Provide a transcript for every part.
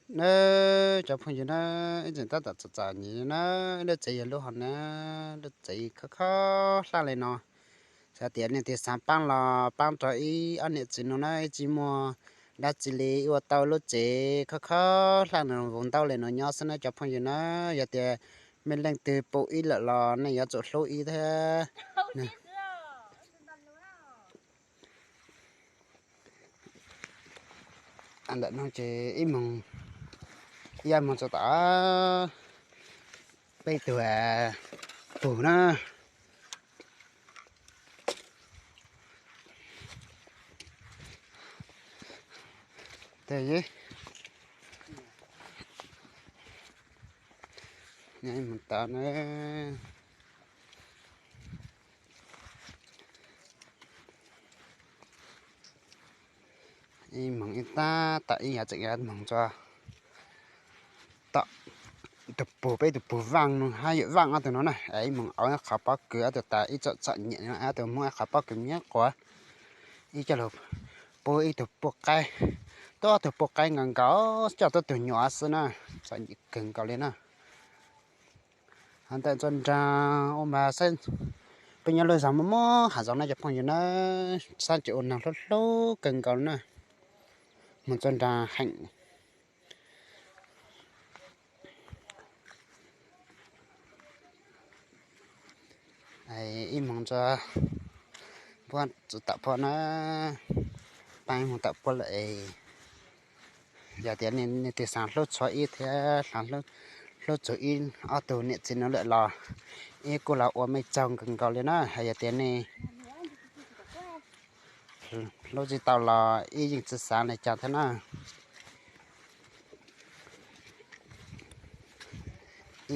Na, cov phooj ywg na, ib txwm tab tom txom txom nyem na, lub tsev yog lub hov na, lub tsev khob khob hlab li no. Xav tias nej twg xav paab los paab rau ib ob niam txiv no na, ib tsis muaj dab tsi li, ua tau lub tsev khob khob hlab no vus ntaub li no nyob xwb na cov phooj ywg na. Yog tias mej leej twg pum ib lawm los nej yuav tsum hlub ib thiab. Ntawm no ces ib moog, ib moog txog tom peb tug pug na. Ib moog tod na, ib moog ib tab tom ib yav tseem yav moog txog tom tug pug, peb tug pug vaaj no hab yawm vaaj ob tug no na, ib moog auv qhov pob kws ob tug tas ib txom txom nyem no ob tug muab qhov pob kws miab quas, ib coj lug pub ib tug puj qaib, tuab tug puj qaib nkaus nkaus, coj tuab tug nyuam xwb na, txom nyem kawg nkaus li na. Hov ntawm Ntxooj Nraag ua mas saib, peb nyob lub zog muaj muaj hav zoov na cov phooj ywg na, saib tseem ua neeg hlub hlub kawg nkaus na. Moog Ntxooj Nraag heem. Ib moog txog puab txug tom puab na, paab ib moog tom puab lawm es. Yog tias nej twg xaav hlub txhua ib thiab xaav hlub txug ib ob tug niam txiv no lawm los ib kuj los ua mej tsaug kawg nkaus li na. Hos yog tias nej hlub tsis tau los ib yeej tsis xaav li cas thiab na.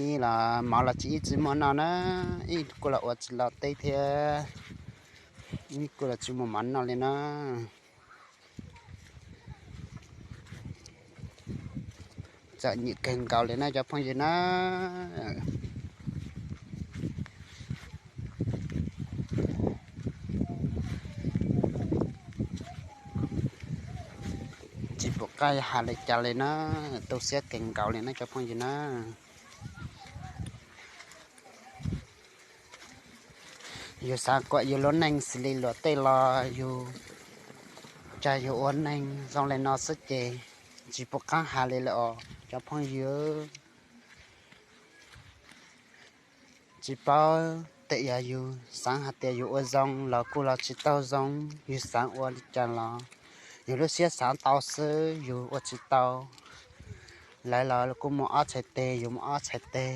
Ib los mov los tsis, ib tsis muaj noj na, ib kuj los ua tsis los teb thiab, ib kuj los tsis muaj mov noj li na. Txom nyem kawg nkaus li na cov phooj ywg na. Tsis pum qab has li cas li na, tu siab kawg nkaus li na cov phooj ywg na. Yus xav kuam yus lub neej xws li luag tej los yus, cas yus ua neeg zoo li no xwb ces tsis pum qab has li lawm os cov phooj ywg. Tsis paub, tej yam yus xaav hais tias yus ua zoo los kuj los tsis tau zoo, yus xaav ua li cas los yus lub siab xaav tau xwb yus ua tsis tau. Lawv los kuj muaj ob txhais teg, yus muaj ob txhais teg,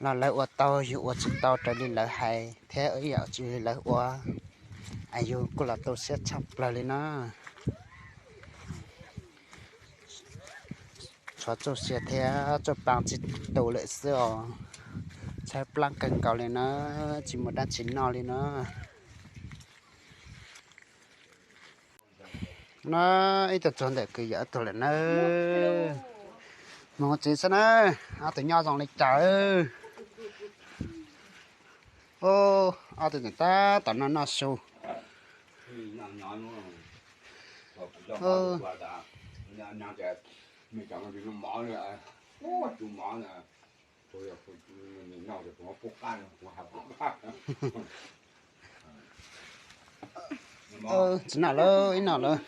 los lawv ua tau yus ua tsis tau raws li lawv hais thiab ib yam tsis li lawv ua, es yus kuj los tu siab tshaj plawg li na. Tshuav txuj sia thiab txuj paa tsis tu lawm xwb os. Tshaib plab kawg nkaus li na, tsis muaj dab tsi noj li na. Na, ib tug txog ntawm kwv yawm tug lawm na. Mus txiv xwb na, ob tug nyob zoo li cas. Ob tug tab tom noj noj su. Txiv nom lawm, ib nom lawm.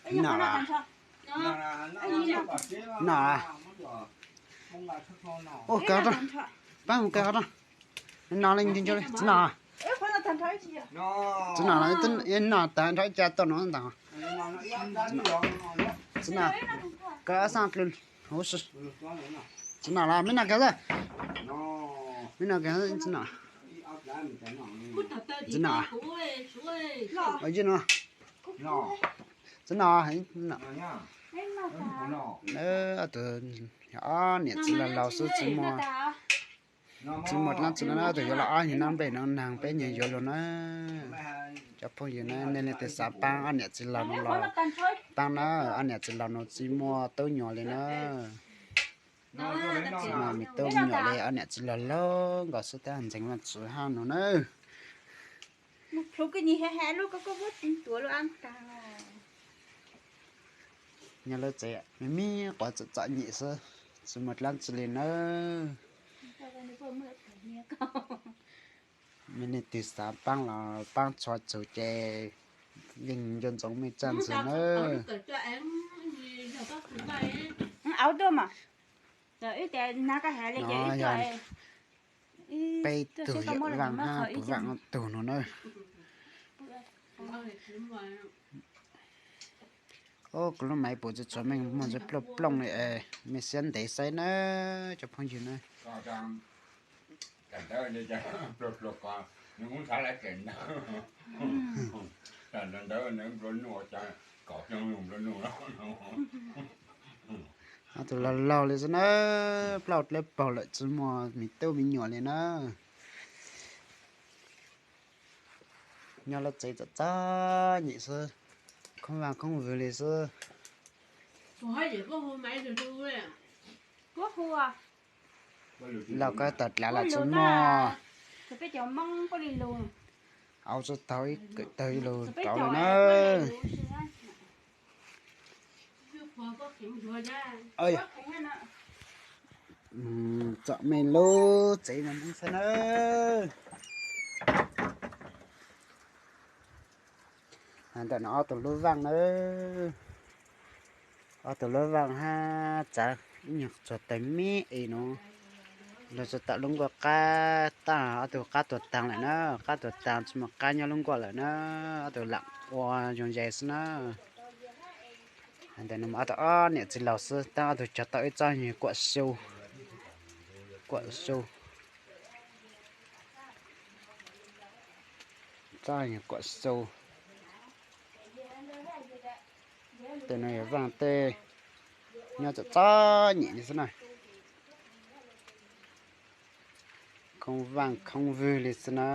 Ib nom lawm. Nom. Ua kawg, pab mus kawg qhov no. Ib nom li, txiv nom. Txiv nom, ib nom tas nrho ib ca tuaj no ntag. Txiv nom, kawg xaj dlws huv si. Txiv nom los, me nom kawg xwb. Me nom kawg xwb, txiv nom. Txiv nom. Ua ib no. Txiv nom, ob tug, ob niam txiv laus laus xwb tsis muaj, tsis muaj dlaab tsi no na, tus yuav los ob nyuag nab nplej no neeg peb nyuag yuav luag na. Cov phooj ywg na, nej leej twg xav paab ob niam txiv laus no los paab na, ob niam txiv laus no tsis muaj tub nyuam li na. Tsis muaj me tub me nyuam li, ob niam txiv laus laus nkaus xwb tab ntxeev Vaajtswv hab no na. Nyob lawv tsev me me quav txom txom nyem xwb, tsis muaj dlaab tsi li nawb. Me neeg twg xav paab los paab txhua txug ces yeej nco ntsoov mej txaj ntxwg nawb. Peb tug yawm vaaj hab puj vaaj ob tug no na. Kuv lub maiv puv tsuag tsuag, mej muaj ntsis plooj plooj li es mej siab ntev saib na cov phooj ywg na. Ob tug laug laug li xwb na, plaub dlawb paug lawm tsis muaj me tub me nyuam li na. Nyob lawv tsev txom txom nyem xwb, khoob vaaj khoob vwg li xwb. Lauj kawg tawm dlav los tsis muaj, au tsis tau ib kawm tawg ib lug rauv li na. Txom mej lub tsev no xwb na. Ntawm no ob tug lub vaaj na, ob tug lub vaaj hab txawv ib nyuag tsuag tawg me es no. Lug tsis tau lub nkuaj qab, tab ob tug qab tuag taag lawm na, qab tuag taag tsis muaj qab nyob lub nkuaj lawm na, ob tug lam ua zoo zes xwb na. Ntawm no ob tug ob niam txiv laus xwb, tab ob tug cog tau ib tsob nyuag kuam xyu, kuam xyu, tsob nyuag kuam xyu. Tej no yog vaaj tej nyob txom txom nyem li xwb na, khoob vaaj khoob vwg li xwb na.